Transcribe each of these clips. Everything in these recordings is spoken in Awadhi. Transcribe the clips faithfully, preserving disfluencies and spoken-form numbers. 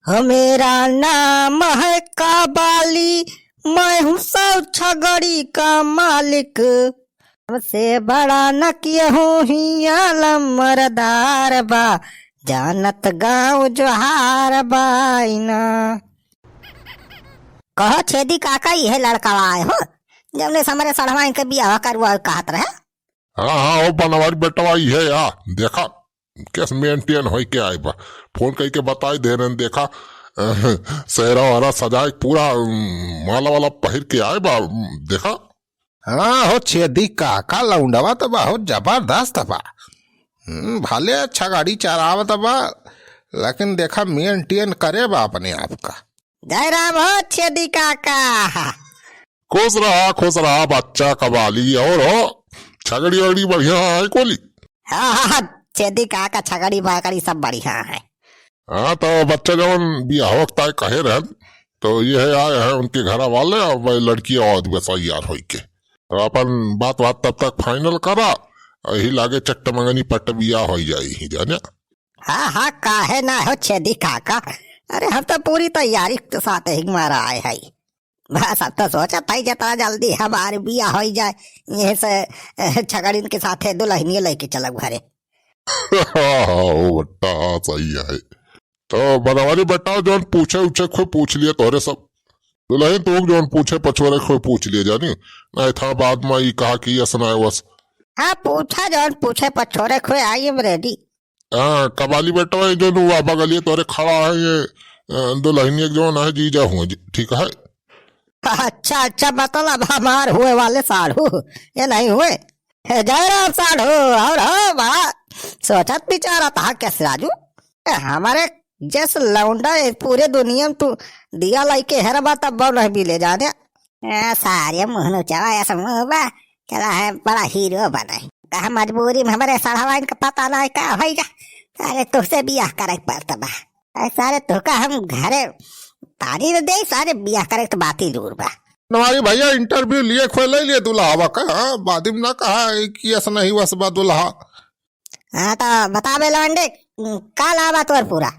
हो मेरा नाम है काबाली, मैं हूँ सौ छगड़ी का मालिक। हमसे बड़ा न केहू हियाँ लम्बरदार बा, जानत गाँव जोहार बा इना। कहो छेदी काका, इहे लड़कवा आए हो, जौने से हमरे सड़वाइन के बियाह करवा कहत रहे? हाँ, हाँ, हो बनवारी बेटवा, इहे आ, देखा, कैस मेंटेन होई के आए बा। फोन कई के बताई दे रहन, देखा, सेहरा वारा सजाए, पूरा, उम, माला वाला पहिर के आए बा, उम, देखा। हाँ हो छेदी काका, लौंडवा तो बहुत जबरदस्त बा। हम्म, भले छगड़ी चरावत बा, लेकिन देखा मेंटेन करे बा अपने आप का। जय राम हो छेदी काका। खुश रहा, खुश रहा बच्चा कबाली। और हो, छगड़ी वगड़ी बढ़िया है कोली? हाँ, हाँ, हाँ, छेदी काका, छगड़ी बकरी सब बढ़िया है। हाँ, तो बच्चा जवन बियाह वक्त आए कहे रहन, तो ये है आए हैं उनके घरा वाले, और वही लड़की और बस यार होई के। तो अपन बात बात तब तक फाइनल करा, यही लागे चट्ट मंगनी पट्ट बियाह होई जाई ही जाने। हाँ, हाँ, काहे ना हो छेदी काका, अरे हम तो पूरी तैयारी के साथ ही मारा आए है। बस अब तो सोचत है जितना जल्दी हमार बियाह होई जाए, यही से, अ, छगड़िन के साथे दुल्हनिया लेके चलब घरे। हाँ, हाँ, हो बट्टा, हाँ, सही है। तो बनवारी बेटा जौन पूछे उछे कोई पूछ लिए तोरे सब। दुल्हन तो जौन पूछे पछोरे कोई पूछ लिए जानी, नहीं था बाद में ई कहा कि यस ना वस। हाँ, पूछा जौन पूछे पछोरे कोई, I am ready। हाँ, कबाली बेटवा, ये जो नुआ बगलिए तोरे खड़ा है, ये, अ, दुल्हनिया के जौन है, जीजा हुआ जी, ठीक है? अच्छा, अच्छा, मतलब हमार हुए वाले साढ़ू, ये नहीं हुए? हे जयराम साढ़ू, और हो बड़ा सोचत विचारत हा कैसे राजू? ए, हमारे जैसे लौंडा ये पूरे दुनिया में तू दिया लाई के हेरबा तब नहीं मिले जाने। ए, सारे मुँह नोचवा ऐसा मुँह बा, चला है बड़ा हीरो बने। कहा मजबूरी में हमारे सड़वाइन का पता ना है का भैया। सारे तुझसे बियाह करे के पड़त बा। ए, सारे तोहका हम घरे पानी न दे, सारे बियाह करे के तो बात ही दूर बा। हमारी भैया इंटरव्यू लिए खोए ले लिए दुल्हावा का, हाँ, बादिम ना कहा है कि ऐसा नहीं वस बा दुल्हा। हाँ, तो बतावे लौंडे, का लावा तोर पूरा?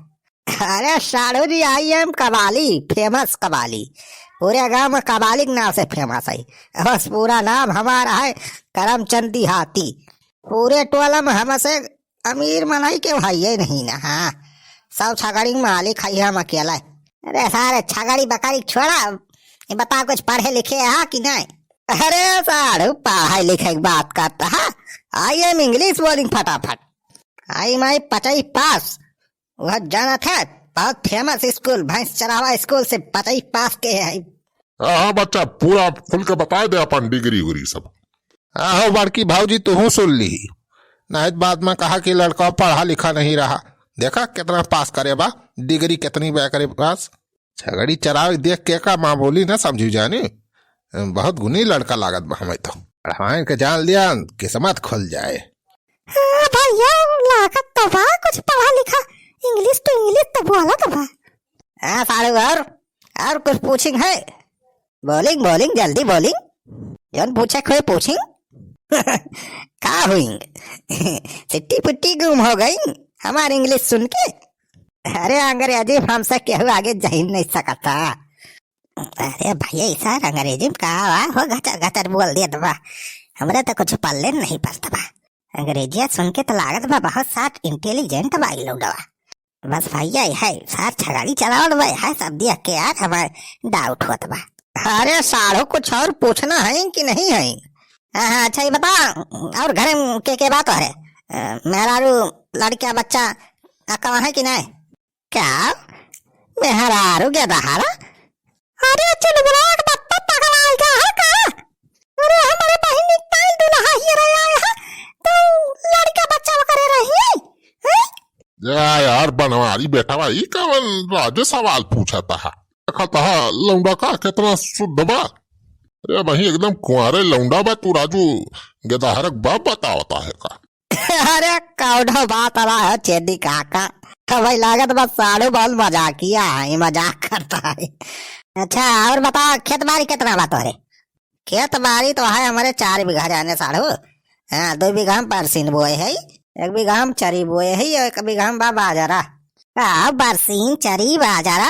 अरे साढ़ू जी, I am कबाली, famous कबाली। पूरे गांव में कबाली के नाम से famous है। बस पूरा नाम हमारा है करमचंद देहाती। पूरे टोला में हमसे अमीर मनई के भाई है नहीं ना। हाँ, सब छगड़ी के मालिक है हम अकेला। अरे सारे छगड़ी बकरी छोड़ा, ये बताओ कुछ पढ़े लिखे हा कि नहीं? अरे साढ़ू, पढ़ाई लिखाई की बात करता है, I am English बोलिंग फटाफट। I am I पचाई पास, वह जानत है, बहुत famous स्कूल, भैंस चरावा स्कूल से पचाई पास के है। हाँ, हाँ, बच्चा, पूरा खुल के बता दे अपन डिग्री उग्री सब। हाँ, हो बड़की भौजी, तू हूँ सुन ली, नहीं तो बाद में कहा कि लड़का पढ़ा लिखा नहीं रहा। देखा कितना पास करे बा, डिग्री कितनी बा करे पास। छगड़ी चरावे देख के का माँ बोली ना समझू जानी, बहुत गुनी लड़का लागत बा हमें तो। पढ़वाइन के जान लिया, किस्मत खुल जाए। हाँ भैया, लागत तो बा कुछ पढ़ा लिखा, English to English तो बोलत बा। हाँ साढ़ू, और, और कुछ पूछिंग है? बोलिंग, बोलिंग, जल्दी बोलिंग। जौन पूछे कोई पूछिंग। का हुइंग? सिट्टी पुट्टी गुम हो गई हमार English सुन के। अरे अंग्रेजी में हमसे केहू आगे जाई नहीं सकता। अरे भैया, ई सार अंग्रेजी में का बा हो, गचर गचर बोल देत बा। हमरे तो कुछ पल्ले नहीं पड़त बा। अंग्रेजिया सुन के तो लागत बा बहुत सार intelligent बा ई लौंडवा। बस भैया, ई है सार छगड़ी चलावत बा, ई है सब देख के यार हमार doubt होत बा। अरे साढ़ू, कुछ और पूछना है कि नहीं है? हाँ, हाँ, अच्छा ये बता, और घरे में के के बा तोहरे? अ, मेहरारू, लड़का, बच्चा, आ, कहाँ है कि नहीं? का? मेहरारू के दहाड़ा? अरे चुलबुला के बप्पा पगलाइगा है का? अरे हमरे बहिनी ताई दुल्हा ही रहे आए हैं, तो लड़का बच्चा करे रही है, हैं? या यार बनवारी बेटा भाई, कवन राजू सवाल पूछत हा? देखत हा लौंडा का कितना शुद्ध बा। अरे भाई एकदम कुंवारे लौंडा बा तू राजू, गेदहरक बाप बतावता है का? अरे कौनो बात ना है छेदी काका, हमें लागत बस साढ़ू बहुत मजाकिया है, मजाक करता है। अच्छा और बता, खेत बारी कितना बा तोहरे? खेत बारी तो है हमारे चार बीघा जाने साढ़ू। हाँ, दो बीघा हम परसिन बोए है, एक बीघा हम चरी बोए है, एक बीघा हम बा बाजरा। का बरसीन चरी बाजारा?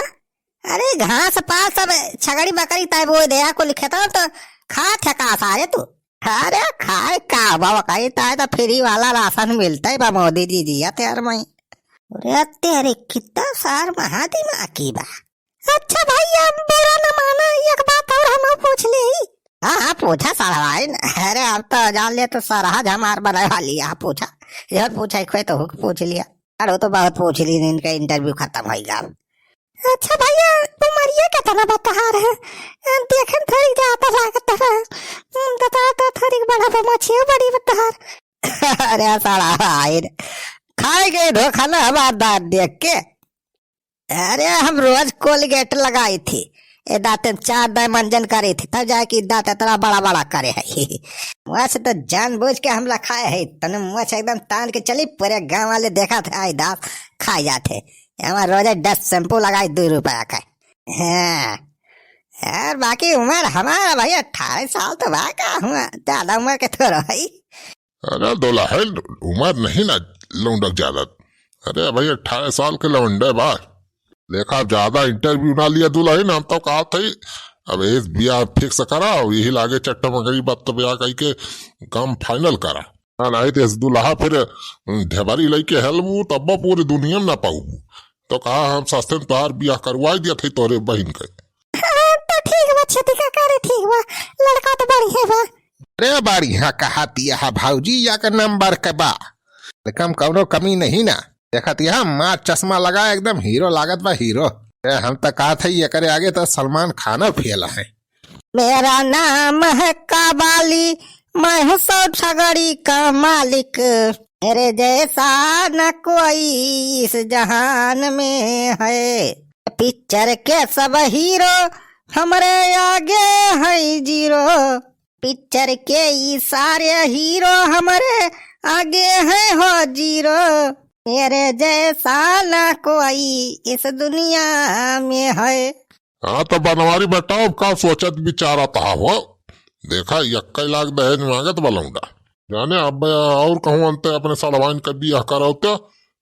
अरे घास पात सब छगड़ी बकरी तय बोए दे, कुल खेतवा तो खा ठेका सारे तू। अरे खाए का बा, कही तय तो फ्री वाला राशन मिलता है बा मोदी जी दिया तेर मई। अरे तेरे कितना सार महा दिमागी बा। अच्छा भैया, बुरा न माना, एक बात और हम पूछ ली। हाँ, हाँ, पूछा सरवाइन। अरे, अब तो जान ले तो सरहज हमार बने वाली है, पूछा। यह पूछा, एक तो हुक पूछ लिया। अरे, वो तो बहुत पूछ ली, इनका इंटरव्यू खत्म होइगा। अच्छा भैया, उमरिया कितना बतहार है? देखन थोड़ी ज्यादा लागत है। हम्म, बता तो थोड़ी बड़ा बा, मछियो बड़ी बतहार। अरे, सरवाइन, खाए गए धोखा ना हमार दांत देख के। अरे, हम रोज कोलगेट लगाई थी। ए दांते चार दाय मंजन करी थी, तब जाके दांत इतना बड़ा बड़ा करे है। मुआ से तो जानबूझ के हम लखाए है, तने मुआ से एकदम तान के चली, पूरे गांव वाले देखा थे, आई दांत खाए जाते। हमार रोज दस शैम्पू लगाई, दो रुपया का। हाँ। यार, बाकी उम्र हमारा भाई अठारह साल तो बा का हुआ, ज्यादा उम्र के थोड़ा है। अरे दुलहिन, उमर नहीं ना लौंडक ज्यादा। अरे भाई, अठारह साल के लौंडे बा। देखा, ज्यादा इंटरव्यू ना लिया दुलहिन, हम तो कहा थे, अब इस बियाह फिक्स करा, यही लागे चट्टा मगरी बात तो बियाह कही के काम फाइनल करा। ना, नहीं तो इस दुल्हा फिर ढेबरी लइके हेलबू, तब पूरी दुनिया में ना पाऊबू। तो कहा, हम सस्ते में तोहार बियाह करवाई दिया थे तोरे बहिन के। हाँ, तो ठीक बा, छेदी काका रे, ठीक बा, लड़का तो बढ़िया बा। अरे बढ़िया कहा दिया है भौजी, या के नंबर के बा, कम कौनो कमी नहीं ना। देखत यह मार चश्मा लगा, एकदम हीरो लागत बा, हीरो। ए, हम तो कहा थे, ये करे आगे तो सलमान खानो फेल है। मेरा नाम है काबाली, मैं हूँ सौ छगड़ी का मालिक। मेरे जैसा न कोई इस जहान में है। पिक्चर के सब हीरो हमरे आगे हैं जीरो। पिक्चर के ई सारे हीरो हमरे आगे हैं हो जीरो। मेरे जैसा ना कोई इस दुनिया में है। हाँ, तो बनवारी बेटा, अब का सोचत विचारत हा हो? देखा, यक्का लाख दहेज मांगत बा लौंडा। जाने अब और कहूँ अंते अपने सड़वाइन के बियाह करौते,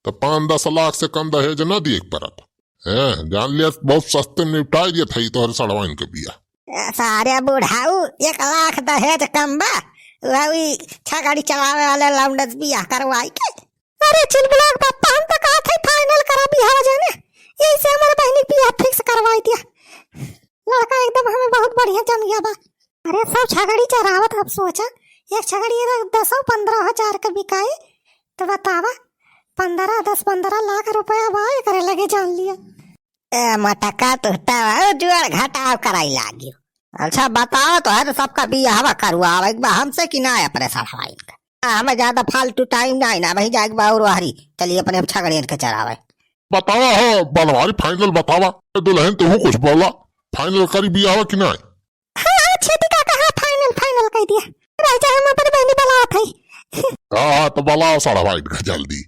तो पाँच दस लाख से कम दहेज न दिए के परत। हैं, जान लिया, बहुत सस्ते निपटाई दिए थे तोहरे सड़वाइन के बियाह। ए, सारे बुढ़ाऊ, एक लाख दहेज कम बा, वही छगड़ी चलावे वाले लौंडे से बियाह करवाई के। अरे चिलबुलाक बापा, हम तो कहा थे फाइनल करा बियाह जाने, यही से हमारे बहनी के बियाह फिक्स करवाई दिया। लड़का एकदम हमें बहुत बढ़िया जम गया बा। अरे सब छगड़ी चरावत, अब सोचा, एक छगड़ी अगर दसो पन्द्रह हजार के बिकाई, तो बतावा, पन्द्रह, दस पन्द्रह लाख रुपया बा एकरे लगे, जान लिया। ए मटका, तू तो जुआड़ घटाव कराई लागियो। अच्छा बताओ, तो है तो सबका बियाहवा करवावे के बा हमसे कि ना अपने सड़वाइन का? हमें ज्यादा फालतू टाइम नहीं ना, वही जाके बा और हरी, चलिए अपने छगड़ियन के चरावे। बतावा हो बनवारी, फाइनल बतावा। ए दुलहिन, तू कुछ बोला, फाइनल करी बियाहवा कि नहीं? हाँ, हाँ, छेदी काका, हाँ, फाइनल, फाइनल कह दिया। रह जा, हम अपने बहनी बुलावत है। हाँ, हाँ, तो बुलाओ सड़वाइन का जल्दी।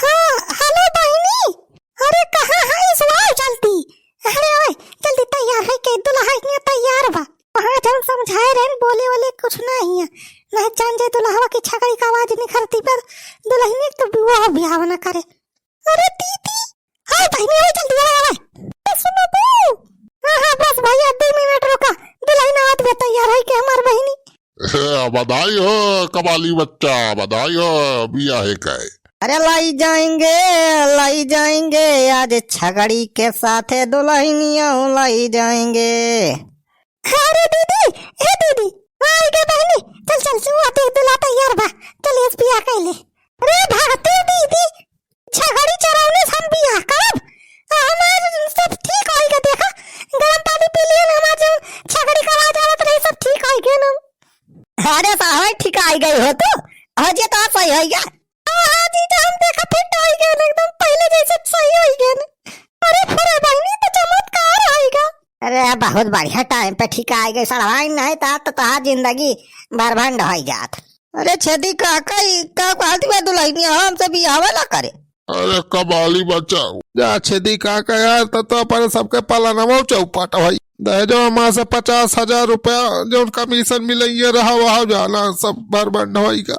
हाँ, हेलो बहनी, अरे कहाँ है इस, आओ जल्दी। अरे ओए, जल्दी तैयार है के, दुल्हा यहाँ तैयार बा। वहाँ जौन समझाए रहन, बोले वाले कुछ नहीं है, नहीं जान जे दुल्हवा की छगड़ी का आवाज निखरती पर दुल्हनिया तो बियाह, बियाह न करे। अरे दीदी, हाय बहनी, हाय जल्दी आवा, आवा। ए, सुनो बू। हाँ, हाँ, बस भैया, दो मिनट रुका। दुल्हन आवत बे तैयार है के हमार बहनी। ए, बधाई हो कबाली बच्चा, बधाई हो, बियाहे का है। अरे लाई जाएंगे, लाई जाएंगे, आज छगड़ी के साथे दुल्हनिया लाई जाएंगे। अरे दीदी, ए दीदी, आ गए बहनी, चल, चल, तू आते दुल्हा तैयार बा, चल, इस बियाह कर ले। अरे भागते दीदी, छगड़ी चरौने से हम बियाह करब, आ हमार सब ठीक होइगा, देखा, गरम पानी पी लिए ना, हमार जो छगड़ी का आवाज आवत रही, सब ठीक होइगा ना। अरे साहब, ठीक आई गई हो तू, हो जे तो सही होइगा। हाँ, हाँ, जीजा, हम देखा फिट होइगा ना, एकदम पहले जैसे सही होइगा ना। अरे फुरे बहनी, तो चमत्कार होइगा। अरे बहुत बढ़िया टाइम पे ठीक आई गई सड़वाइन, नहीं तो, तो तोहार जिंदगी बर्बाद हो जात। अरे छेदी काका, ई का कहत बा दुल्हनिया हमसे बियाहवे ना करे? अरे कबाली बच्चा, जा छेदी काका यार, त तो अपन सबके पालनवा चौपट होई। दहेजो माँ से पचास हजार रुपया जौन कमीशन मिले ये रहा, वहा जाना सब बर्बाद होइगा।